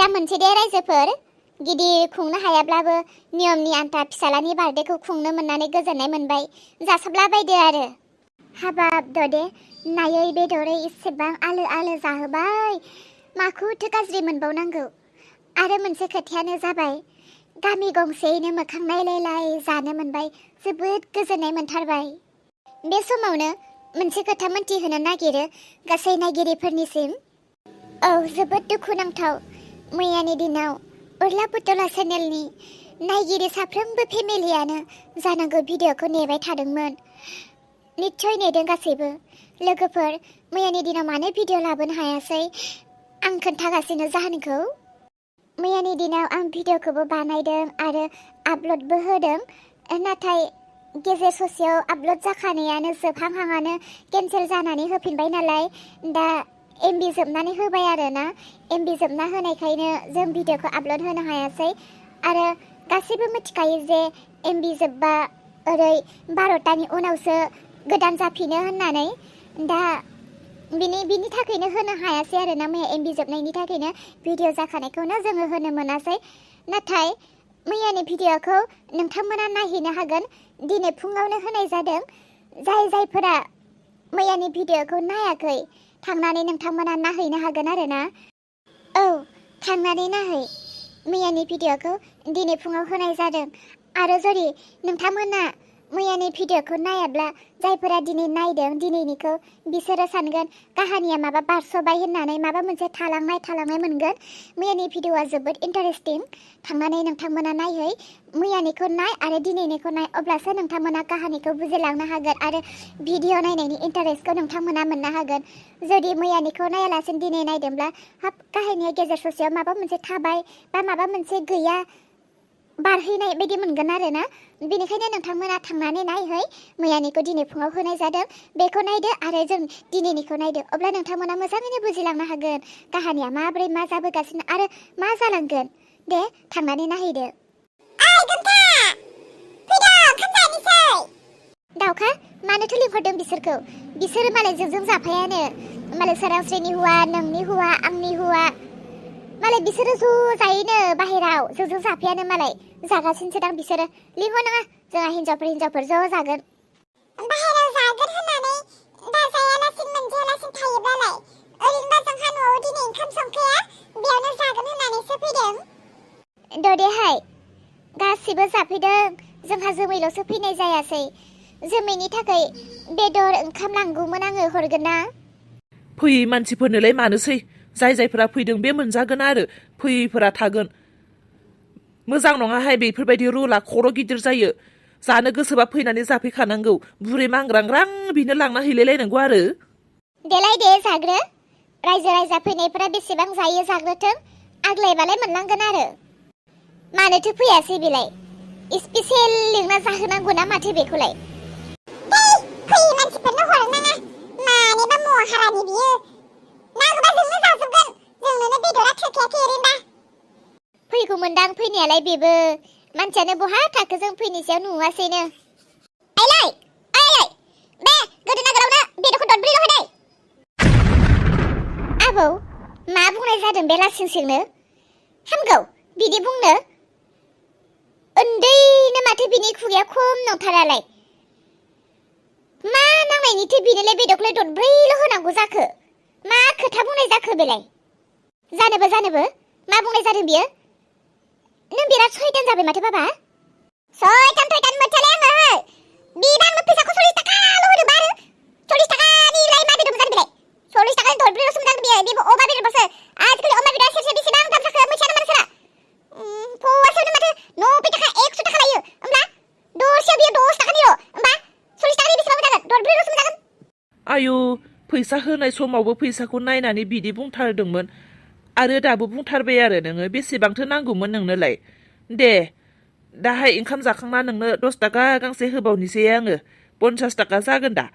दा मोनसे दे रायजोफोर गिदिर खुंनो हायाब्लाबो नियमनि आन्था फिसालानि बार्थडेखौ खुंनो मोननानै गोजोननाय मोनबाय जासाबला बायदो आरो हाबाब ददे नायै बेदरै इसेबां आलो आलो जाहोबाय माखौथो गाज्रि मोनबावनांगौ आरो मोनसे खोथायानो जाबाय गामि गंसेयैनो मोखां नायलायलाय जानो मोनबाय जोबोद गोजोननाय मोनथारबाय बे समावनो मोनसे खोथा मोनथिहोनो नागिरो गासै नायगिरिफोरनिसिम औ जोबोद दुखुनांथाव मैयानि दिनाव उर्ला पुतला चेनेलनि नायगिरि साफ्रोमबो फेमिलियानो जानांगौ भिडिअखौ नेबाय थादोंमोन निश्चय नेदों गासैबो लोगोफोर मैयानि दिनाव मानो भिडिअ लाबोनो हायासै आं खोन्थागासिनो जाहोनखौ मैयानि दिनाव आं भिडिअखौबो बानायदों आरो आपल'डबो होदों नाथाय गेजेर ससेयाव आपल'ड जाखानायानो जोबहांहांआनो केन्सेल जानानै होफिनबाय नालाय दा एमबि जोबनानै होबाय आरोना एमबि जोबना होनायखायनो जों भिडिअखौ आपल'ड होनो हायासै आरो गासैबो मिथिखायो जे एमबि जोबबा ओरै 12टानि उनावसो गोदान जाफिनो होननानै दा बिनि थाखायनो होनो हायासै आरोना मैया एमबि जोबनायनि थाखायनो भिडिअ जाखानायखौनो जोङो होनो मोनासै नाथाय मैयानि भिडिअखौ नोंथांमोना नायहैनो हागोन दिनै फुङावनो होनाय जादों जायफोरा मैयानि भिडिअखौ नायाखै थांनानै नोंथांमोना नायहैनो हागोन आरोना औ थांनानै नायहै मैयानि भिडिअखौ दिनै फुङाव होनाय जादों आरो जुदि नोंथांमोना मैयानि भिडिअखौ नायाब्ला जायफोरा दिनै नायदों दिनैनिखौ बिसोरो सानगोन काहानिया माबा बारस'बाय होननानै माबा मोनसे थालांनाय मोनगोन मैयानि भिडिअआ जोबोद इन्टारेस्टिं थांनानै नोंथांमोना नायहै मैयानिखौ नाय आरो दिनैनिखौ नाय अब्लासो नोंथांमोना काहानिखौ बुजिलांनो हागोन आरो भिडिअ नायनायनि इन्टारेस्टखौ नोंथांमोना मोननो हागोन जुदि मैयानिखौ नायालासिनो दिनै नायदोंब्ला हाब काहानिया गेजेर ससेयाव माबा मोनसे थाबाय बा माबा मोनसे गैया बारहैनाय बायदि मोनगोन आरोना बेनिखायनो नोंथांमोना थांनानै नायहै मैयानिखौ दिनै फुङाव होनाय जादों बेखौ नायदो आरो जों दिनैनिखौ नायदो अब्ला नोंथांमोना मोजाङैनो बुजिलांनो हागोन काहानिया माबोरै मा जाबोगासिनो आरो मा जालांगोन दे थांनानै नायहैदो दाउखा मानोथो लिंहरदों बिसोरो मालाय जोंजों जाफायानो मालाय सोरांस्रिनि हौवा नोंनि हौवा आंनि हौवा मालाय बिसोरो ज' जायोनो बाहेराव जोंजों जाफायानो मालाय जागासिनोसो दां बिसोरो लिंहर नङा जोंहा हिन्जावफोर ज' जागोन बाहेराव जागोन होननानै दा जायालासिनो मोनजायालासिनो थायोब्लालाय ओरैनोबा जोंहा न'आव दिनै ओंखाम संखाया बेयावनो जागोन होननानैसो फैदों ददेहाय गासिबो जाफैदों जोंहा जोमैल'सो फैनाय जायासै जोमैनि थाखाय बेदर ओंखाम नांगौमोन आङो हरगोन ना फैयै मानसिफोरनोलाय मानोसै जायफोरा फैदों बे मोनजागोन आरो फैयैफोरा थागोन मोजां नङाहाय बेफोरबायदि रुला खर' गिदिर जायो जानो गोसोबा फैनानै जाफैखानांगौ बुरै मांग्रांग्रां बिनो लांना हैलायलायनांगौ आरो देलाय दे जाग्रो रायजा फैनायफोरा बेसेबां जायो जाग्रोथों आग्लायबालाय मोनलांगोन आरो मानोथो फैयासै बेलाय स्पेसियेल लिंना जाहोनांगौ ना माथो बेखौलाय फैयै मानसिफोरनो हरनाङा मानिबा महारानि बियो नांगौबा जोंनो जाजोबगोन जोंनोनो बेदरा थोखायाखै ओरैनोबा फैगौ मोनदां फैनायालाय बेबो मानसियानो बहा थाखो जों फैनायसेयाव नुवासैनो आइलाय बे गोदोना गोलावनो बेदरखौ दरब्रैल' होनाय आबौ मा बुंनाय जादों बे लासिंसिंनो हामगौ बिदि बुंनो उन्दैनो माथो बिनि खुगाया खम नंथारालाय मा नांनायनिथो बिनोलाय बेदरखौलाय दरब्रैल' होनांगौ जाखो मा खोथा बुंनाय जाखो बेलाय जानोबो मा बुंनाय जादों बियो नों बिराद सयतान जाबाय माथो बाबा सयतान मोनथारलाय आङो बिबा आंनो फैसाखौ 40 थाखाल' होदोंबा आरो 40 थाखानिलाय मा बेदर मोनजानो बेलाय 40 थाखानि दरब्रैल'सो मोनजागोन बेबो अमा बेदरबासो आजिखालि अमा बेदरा सेरसे बेसेबां दाम जाखो मिथियानो मानसिफोरा फवासेयावनो माथो 90 थाखा 100 थाखा लायो होमब्ला दरसेयाव बियो 10 थाखानिल' होमबा 40 थाखानि बेसेबां मोनजागोन दरब्रैल'सो मोनजागोन आयु फैसा होनाय समावबो फैसाखौ नायनानै बिदि बुंथारदोंमोन आरो दाबो बुंथारबाय आरो नोङो बेसेबांथो नांगौमोन नोंनोलाय दे दाहाय ओंखाम जाखांना नोंनो 10 थाखा गांसे होबावनोसै आङो 50 थाखा जागोन दा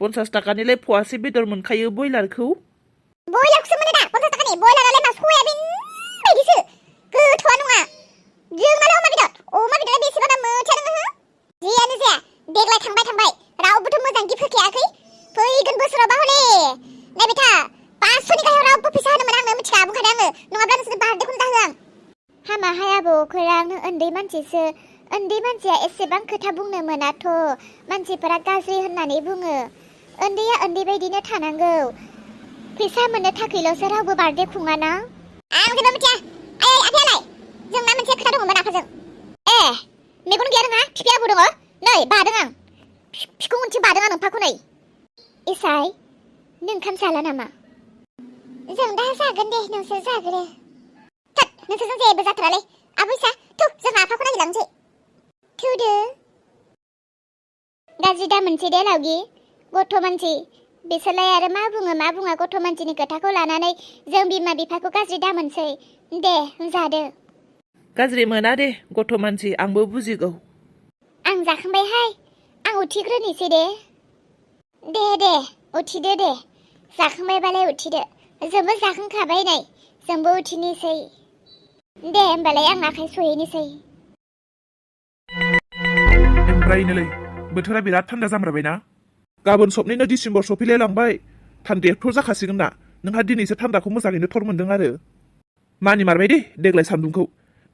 50 थाखानिलाय फवासे बेदर मोनखायो बयलारखौ बयलारखौसो मोनो दा 50 थाखानि बयलारालाय मा सयाबिन बायदिसो गोथावा नङा जोंनालाय अमा बेदरा बेसेबां दाम मोनथिया नोङो जियानो जाया देग्लाय थांबाय रावबोथ' मोजां गिफ्ट होखायाखै फैगोन बोसोरावबा हले नायबाय था 500नि गाहायाव रावबो फैसा होनो मोना आंनो मिथिखा बुंखादों आङो नङाब्ला नोंसोर बार्थडेखौनो जाहोआ माहाय आबौ अखोरां नों उन्दै मानसिसो उन्दै मानसिया एसेबां खोथा बुंनो मोनाथ' मानसिफोरा गाज्रि होननानै बुङो उन्दैया उन्दै बायदिनो थानांगौ फैसा मोननो थाखायल'सो रावबो बार्थडे खुङाना आं जेबो मिथिया आइ आफायालाय जोंना मोनसे खोथा दङमोन आफाजों ए मेगन गैया नोंहा फिफायाबो दङ नै बादों आं फिखौ मोनसे बादों आं नोंफाखौ नै इसाय नों ओंखाम जाला नामा जों दा जागोन दे नोंसोर जाग्रो थोद नोंसोरजों जेबो जाथारालै आबैसा थौ जोंहा आफाखौ नागिरलांसै थौदो गाज्रि दा मोनसे दे लावगि गथ' मानसि बिसोरलाय आरो मा बुङा गथ' मानसिनि खोथाखौ लानानै जों बिमा बिफाखौ गाज्रि दा मोनसै दे जादो गाज्रि मोना दे गथ' मानसि आंबो बुजिगौ आं जाखांबायहाय आं उथिग्रोनोसै दे उथिदो दे जाखांबायबालाय उथिदो जोंबो जाखांखाबाय नै जोंबो उथिनोसै दे होमबालाय आं आखाइ सुहैनोसै ओमफ्रायनोलै बोथोरा बिराद थान्दा जामारबायना गाबोन सबनिनो डिसेम्बर सफैलाय लांबाय थान्दायाथ' जाखासिगोन ना नोंहा दिनैसो थान्दाखौ मोजाङैनो थर मोन्दों आरो मानि मारबाय दे देग्लाय सान्दुंखौ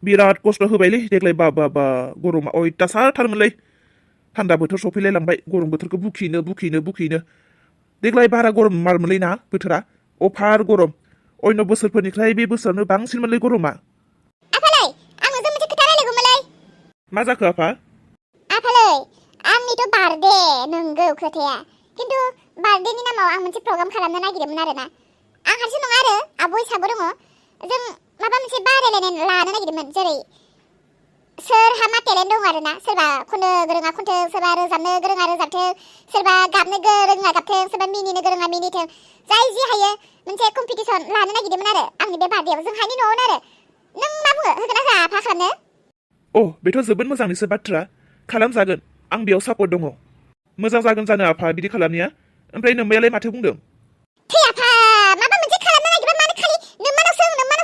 बिराद खस्थ' होबायलै देग्लाय बा गरमा अयथासारथारमोनलै थान्दा बोथोर सफैलाय लांबाय गरम बोथोरखौ बुखिनो देग्लाय बारा गरम मारमोनलै ना बोथोरा अफार गरम अन्य बोसोरफोरनिफ्राय बे बोसोरावनो बांसिनमोनलै गरमा आफालै आं नोंजों मोनसे खोथा रायलायगौमोनलै मा जाखो आफा आफालै आंनिथ' बार्थडे नंगौ खोथाया खिन्थु बार्थडेनि नामाव आं मोनसे प्रग्राम खालामनो नागिरदोंमोन आरोना आं हारसिं नङा आरो आब' हिसाबो दङ जों माबा मोनसे बादायलायनाय लानो नागिरदोंमोन जेरै सोरहा मा टेलेन्ट दं आरोना सोरबा खननो गोरोङा खनथों सोरबा रोजाबनो गोरोङा रोजाबथों सोरबा गाबनो गोरोङा गाबथों सोरबा मिनिनो गोरोङा मिनिथों जाय जि हायो मोनसे कम्पिटिसन लानो नागिरदोंमोन आरो आंनि बे बार्थडेयाव जोंहानि न'आवनो आरो नों मा बुङो होगोन ना होआ आफा खालामनो अ बेथ' जोबोद मोजांनिसो बाथ्रा खालामजागोन आं बेयाव सापर्ट दङ मोजां जागोन जानो आफा बिदि खालामनाया ओमफ्राय नोम्मायालाय माथो बुंदों थै आफा माबा मोनसे खालामनो नागिरबा मानो खालि नोम्मानाव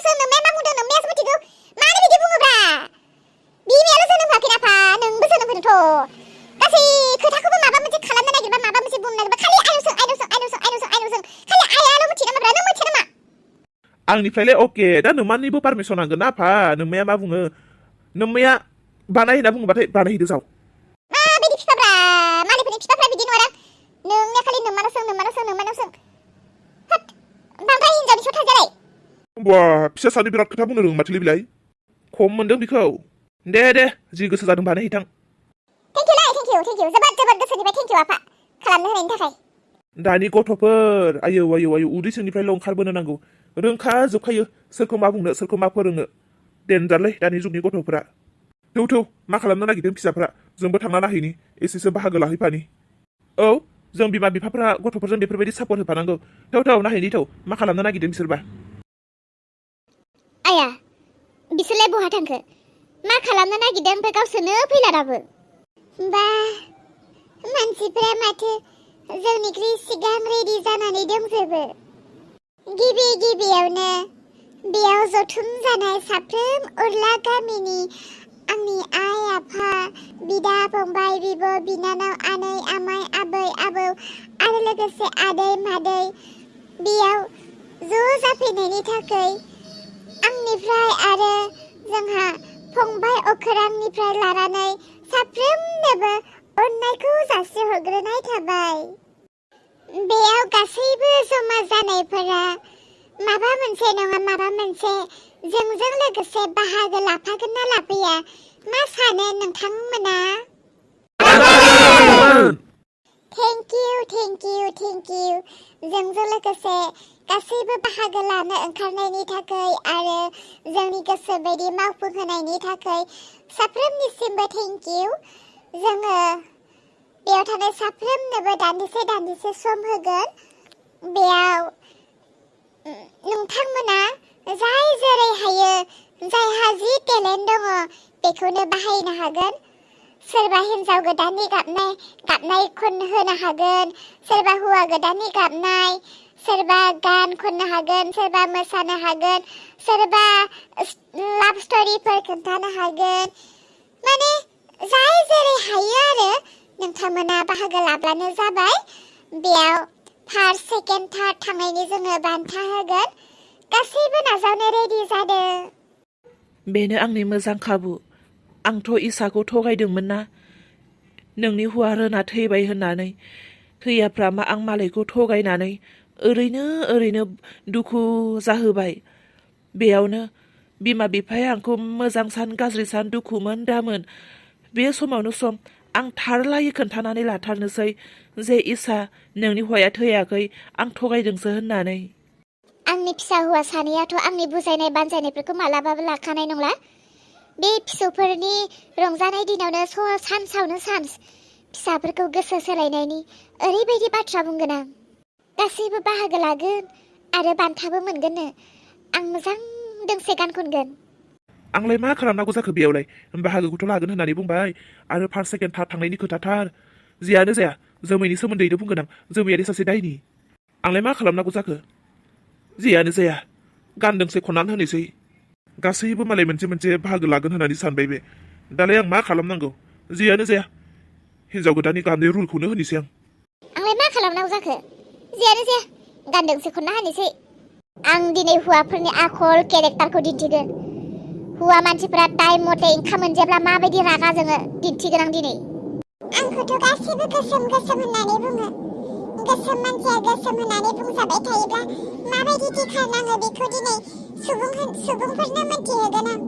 सों नोम्माया मा बुंदों नोम्मायासो मिथिगौ मानो बिदि बुङोब्रा बिमायाल' जोनोम होआखै आफा नोंबो जोनोम होदोंथ' गासै खोथाखौबो माबा मोनसे खालामनो नागिरबा माबा मोनसे बुंनो नागिरबा खालि आयौसों खालि आइयाल' मिथियो नामा नों मिथिया नामा आंनिफ्रायलाय अके दा नोम्मानिबो पारमिसन नांगोन ना आफा नोम्माया मा बुङो नोम्माया बानाय होनना बुङोबाथाय बानायहैदो जाव माबायदि फिफाब्रा मालायफोरनि फिफाफ्रा बिदि नङा नोंनिया खालि नोम्मानाव सों होद बांद्राय हिनजावनि सथा जालाय बा फिसा सानै बिराद खोथा बुंनो रोङो माथोलै बिलाय खम मोनदों बिखौ दे जि गोसो जादों बानायहैथां थेंकिउ जोबोद गोसोनिफ्राय थेंकिउ आफा खालामनो होनायनि थाखाय दानि गथ'फोर आयौ उदै सिंनिफ्रायल' ओंखारबोनो नांगौ रोंखाजोबखायो सोरखौ मा बुंनो सोरखौ मा फोरोंनो देनजारलै दानि जुगनि गथ'फोरा थौ मा खालामनो नागिरदों फिसाफ्रा जोंबो थांना नायहैनि एसेसो बाहागो लाहैफानि औ जों बिमा बिफाफ्रा गथ'फोरजों बेफोरबायदि सापर्ट होफानांगौ थौ नायहैनि मा खालामनो नागिरदों बिसोरबा आया बिसोरलाय बहा थांखो मा खालामनो नागिरदों ओमफ्राय गावसोरनो फैला दाबो बा मानसिफ्रा माथो जोंनिख्रुइ सिगां रेडि जानानै दंजोबो गिबियावनो बेयाव जथुम जानाय साफ्रोम उरला गामिनि आंनि आइ आफा बिदा फंबाय बिब' बिनानाव आनै आमाय आबै आबौ आरो लोगोसे आदै मादै बेयाव ज' जाफैनायनि थाखाय आंनिफ्राय आरो जोंहा फंबाय अखोरांनिफ्राय लानानै साफ्रोमनोबो अननायखौ जासिहरग्रोनाय थाबाय बेयाव गासैबो जमा जानायफोरा माबा मोनसे नङा माबा मोनसे जोंजों लोगोसे बाहागो लाफागोन ना लाफैया मा सानो नोंथांमोना थेंकिउ जोंजों लोगोसे गासैबो बाहागो लानो ओंखारनायनि थाखाय आरो जोंनि गोसो बायदि मावफुंहोनायनि थाखाय साफ्रोमनिसिमबो थेंकिउ जोङो बेयाव थानाय साफ्रोमनोबो दान्दिसे सम होगोन बेयाव नोंथांमोना जाय जेरै हायो जायहा जि टेलेन्ट दङ बेखौनो बाहायनो हागोन सोरबा हिन्जाव गोदाननि गाबनाय खनहोनो हागोन सोरबा हौवा गोदाननि गाबनाय सोरबा गान खननो हागोन सोरबा मोसानो हागोन सोरबा लाभ स्ट'रिफोर खोन्थानो हागोन माने जाय जेरै हायो आरो नोंथांमोना बाहागो लाब्लानो जाबाय बेयाव फार्स्ट सेकेन्ड थार्ड थांनायनि जोङो बान्था होगोन गासैबो नाजावनो रेडि जादों बेनो आंनि मोजां खाबु। आंथ' इसाखौ थगायदोंमोन ना, नोंनि हौवा रोना थैबाय होननानै। थैयाफ्रा मा आं मालायखौ थगायनानै ओरैनो दुखु जाहोबाय। बेयावनो बिमा बिफाया आंखौ मोजां सान गाज्रि सान दुखुमोन दामोन। बे समावनो सम आं थारलायै खोन्थानानै लाथारनोसै जे इसा नोंनि हौवाया थैयाखै, आं थगायदोंसो होननानै। आंनि फिसा हौवा सानैयाथ' आंनि बुजायनाय बानजायनायफोरखौ मालाबाबो लाखानाय नंला। बे फिसौफोरनि रंजानाय दिनावनो सानसावनो सान्स फिसाफोरखौ गोसो सोलायनायनि ओरैबायदि बाथ्रा बुंगोन आं। गासैबो बाहागो लागोन आरो बान्थाबो मोनगोननो। आं मोजां दोंसे गान खनगोन। आंलाय मा खालामनांगौ जाखो बेयावलाय? बाहागोखौथ' लागोन होननानै बुंबाय आरो फार्स्ट सेकेन्ड थार्ड थांनायनि खोथाथार। जियानो जाया जोमैनि सोमोन्दैनो बुंगोन आं। जोमैयारि सासे दायनि। आंलाय मा खालामनांगौ जाखो? जियानो जाया गान दोंसे खननानै होनोसै। गासैबो मालाय मोनसे मोनसे बाहागो लागोन होननानै सानबाय बे। दालाय आं मा खालामनांगौ? जियानो जाया हिन्जाव गोदाननि गाननाय रुलखौनो होनोसै आं। आंलाय मा खालामनांगौ जाखो? जियानो जाया गान दोंसे खनना होनोसै। आं दिनै हौवाफोरनि आखल केरेक्टारखौ दिन्थिगोन। हौवा मानसिफोरा टाइम मथे ओंखाम मोनजाब्ला माबायदि रागा जोङो दिन्थिगोन आं दिनै। आंखौथ' गासैबो गोसोम होननानै बुङो। गोसोम मानसिया गोसोम होननानै बुंजाबाय थायोब्ला माबायदि गिखार नाङो बेखौ दिनै सुबुंफोरनो मोनथिहोगोन आं।